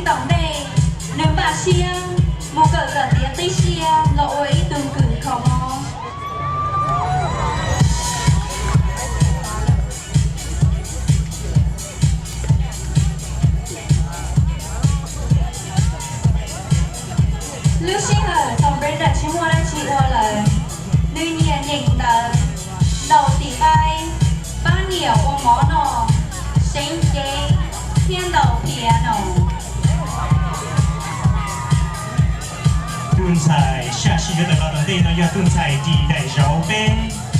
Tom ntej, nws npaj siab mus kawm kom tiav qib siab los ua ib tug kws kho mob. Lub sij hawm thaum Brenda tsis muaj dab tsi ua lawm, nws nyiam nyeem ntawv, ntaus tis qaib, pab niam ua mov noj, seev cev, thiab ntaus piano. Tus ntxhais sam sim yuav tawm los tom ntej no yog tus ntxhais ris daim zauv peb.